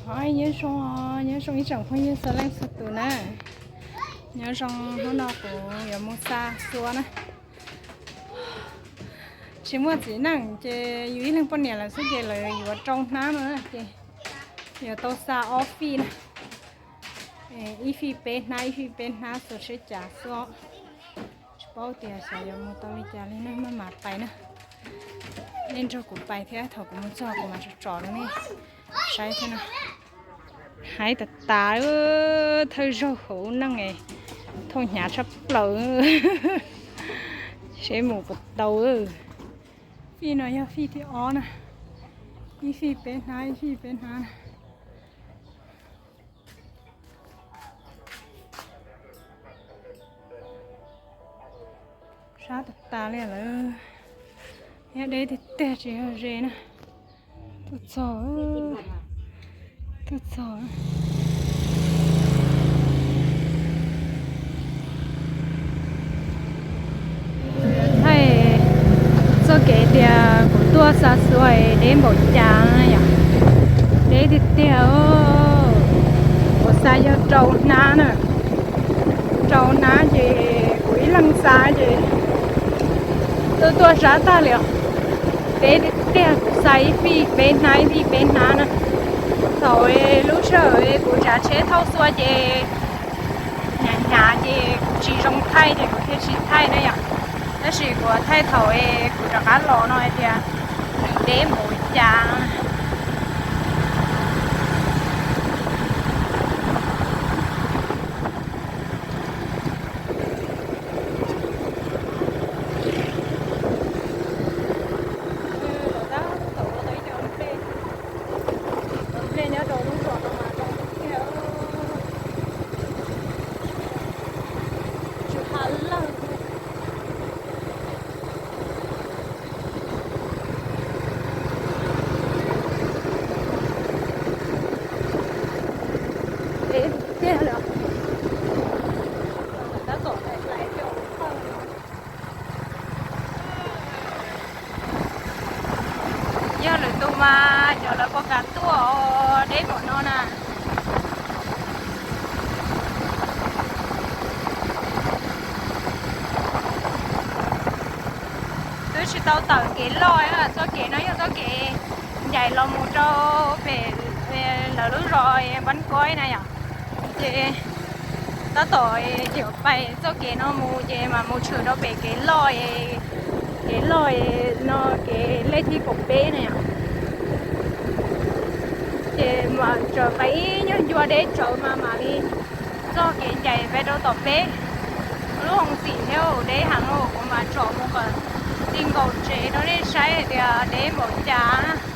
Nyob zoo, nyob zoo ib tsoom phooj ywg txhua leej txhua tus na. Nyob zoo, hnub no kuv yuav mus xa xua na. Tsis muaj txiv neej ces yus ib leeg poj niam lawm xwb ces lawv yuav rau hnab no ces yuav tau xa ob fij na. Ib fij peb hnab, ib fij peb hnab, xua seb cas xwb. Tsis paub tias xyov yuav mus tau li cas li na, maj mam pais na. Nej nrog kuv pais thiab, thaum kuv mus txog kuv mam tsom tsom rau nej saib thiab na. Haib tas tas, thawj zaug hauv neej, thooj hnyav tshaj plaws. Seb mus puas tau. Fij no yog fij thib ob na. Ib fij peb hnab, ib fij peb hnab na. Sab tas tas li lawm. Thiab deb tiag tiag tsis yog ze na. Tuaj txog, tuaj txog. Thaij txoj kev tias kuv tuaj xa xua deb npaum cas yom. Deb tiag tiag. Kuv xa yog rau hnab na. Rau hnab ces kuv ib leeg xa ces tuaj tuaj sab tag li os. Deb tiag tiag, kuv xa ib fij peb hnab, ib fij peb hnab na. Thaum lub sij hawm kuv tsav tsheb thauj xua ces hnyav hnyav ces kuv tsis zoo thaij ces kuv thiaj tsis thaij na yom. Tab sis kuv thaij thaum kuv rov qab los no hais tias nws deb npaum cas. Nplej nyob rau lub zos no mas zoo tiag, tsw ha lawg. Deb tiag li. Tab tom hlais hlais cov pawg no. Yog lwm tus mas cov lawv puas kam tuaj deb npaum no na. Twb tsis tau tawm kev loj, txoj kev no yog txoj kev ncaim los mus rau pem lawv lub zos Npab Koib na yom. Ces tab tom yuav pais txoj kev no mus ces mam mus tshwm rau pem kev loj, kev loj no kev lej thib kaum peb na yom. Ces mam tsaws pais ib nyuag ncua deb tsawv mas mam li txoj kev ncaim pais rau tom peb lub hoo xim thiab. Deb heev, kuv mam tsom mus kom txij nkaus tsev rau nej saib hais tias deb npaum cas.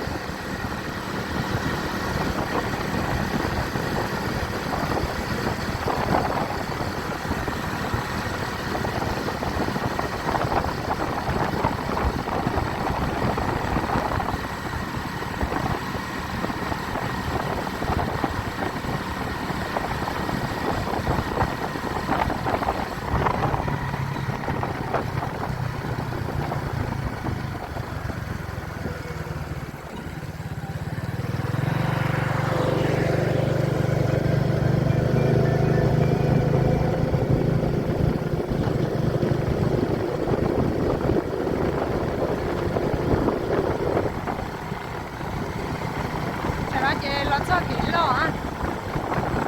Tam no ces los txog kev loj,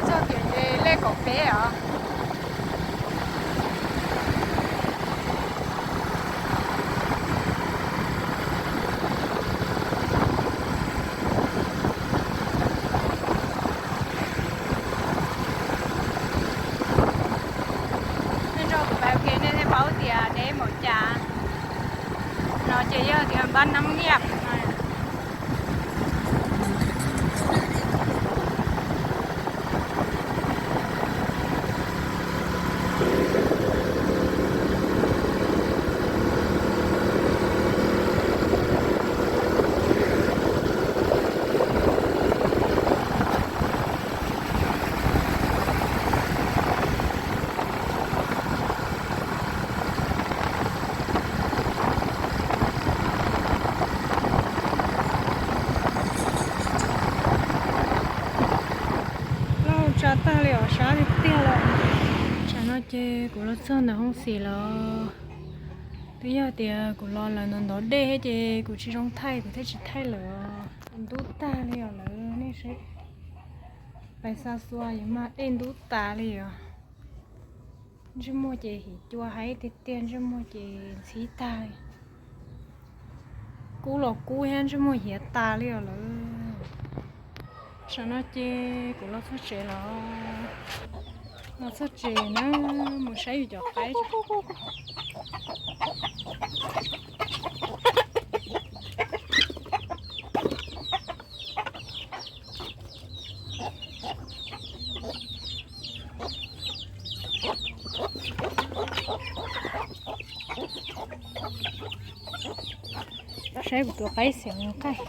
txog kev lej kaum peb os. Nej nrog kuv pais ua ke nej thiaj paub tias deb npaum cas. No ces yog tias npab Nab Nyiaj. Ces kuv los txog ntawm hoob xim lawm. Twb yog tias kuv los lawm ntawm ntov dej thiab ces kuv tsis zoo thaij, kuv thiaj tsis thaij lawm. Ntub tag li os lawv, nej saib. Pais xa xua yus mas dej ntub tas li os. Ntsej muag ces hiv cua heev tiag tiag, ntsej muag ces ntxhib tag li. Kub los kub thiab, ntsej muag hiav tas li os lawv. Tam sim no ces kuv los txog tsev lawm. Los txog tsev na, mus saib yus cov qaib. Saib kuv tus qaib xiav nqaij.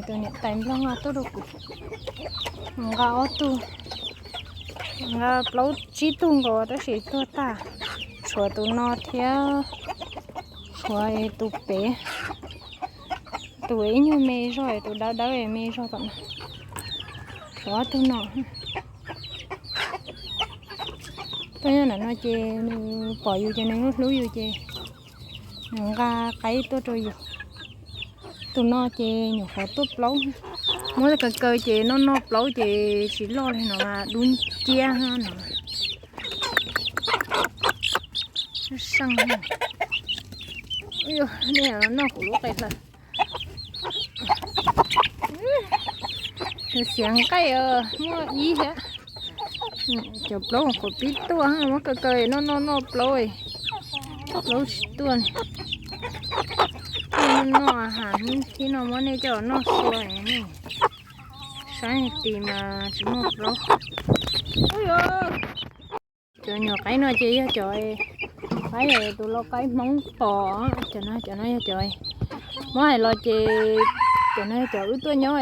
Tus niam tais nplog nqa tuaj rau kuv. Nqa ob tug, nqa plaub tsib tug nkaus tab sis tuag tag. Tshuav tus no thiab tshuav tus pem. Tus ib nyuag me zog, tus dawb dawb me zog tom no. Tshuav ob tug no. Tuaj nyob nram no ces nws pom yus ces nws hlub yus ces nws nqa qaib tuaj rau yus. Tus no ces nyuam qhuav tuaj plaub, muab kaw kaw ces noj noj plaub ces tsis loj li no mas dub nciab no. Seej, nej noj kuv lub qe hlaws. Nws xiav nqaij os, muaj ib thiab. Cov plaub qhuav pib tuaj, muab kaw kaw noj noj noj plaub, plaub tsis tuaj li. Noj noj has hnub thib no muab nej coj noj xua nej. Saib tis mas tsis muaj plaub. Cov nyuam qaib no ces yog cov qaib tus lau qaib Hmoob pom, cov no, cov no yog cov muab hais los ces cov no yog cov wb tuaj nyob,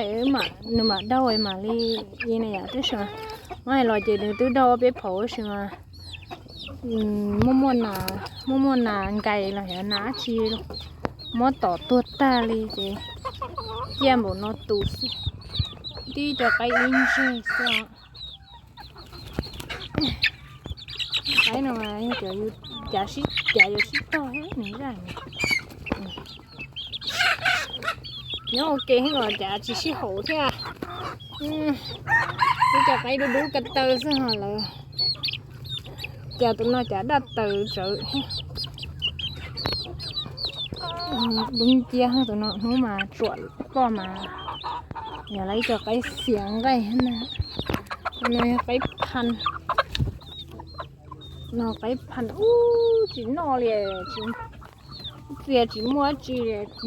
nws mam daug mam li i na yom, tab sis muab hais los ces nws twb daug peb phaum tab sis mas muaj muaj nas, muaj muaj nas nkais los yog nas dab tsi los muab tom tuag tag li ces ciaj npaum no tus xwb. Tib cov qaib ib ntseg xwb. Qaib no mas yog cov yus cav sib cav yuav sib tog thiab nws zaj. Nyob ua ke thiab los cav tsis sib haum thiab. Ib cov qaib dub dub ko taw xwb ho lawm. Cas tus no cav daj taws tsawv thiab. Dub nciab tus no, hnub mas tsuam poj mas yog lawv ib co qaib xiav nqaij na. No yog qaib phan, no qaib phan ub tsis noj li, txias tsis muaj dab tsi,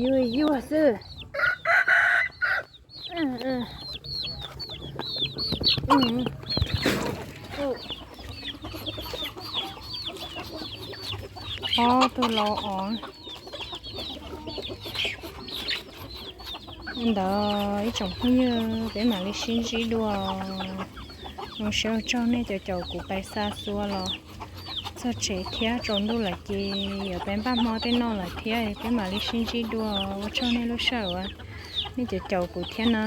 yuag yuag xwb. Ob tug lau os. Li ntawd ib tsoom phooj ywg, peb mam li sib ntsib dua. Zoo siab ua tsaug nej cov caum kuv pais xa xua los txog tsev thiab, tsaus ntuj lawm ces yuav peb npaj hmo tej noj lawm thiab, peb mam li sib ntsib dua. Ua tsaug nej lub sij hawm uas nej cov caum kuv thiab na.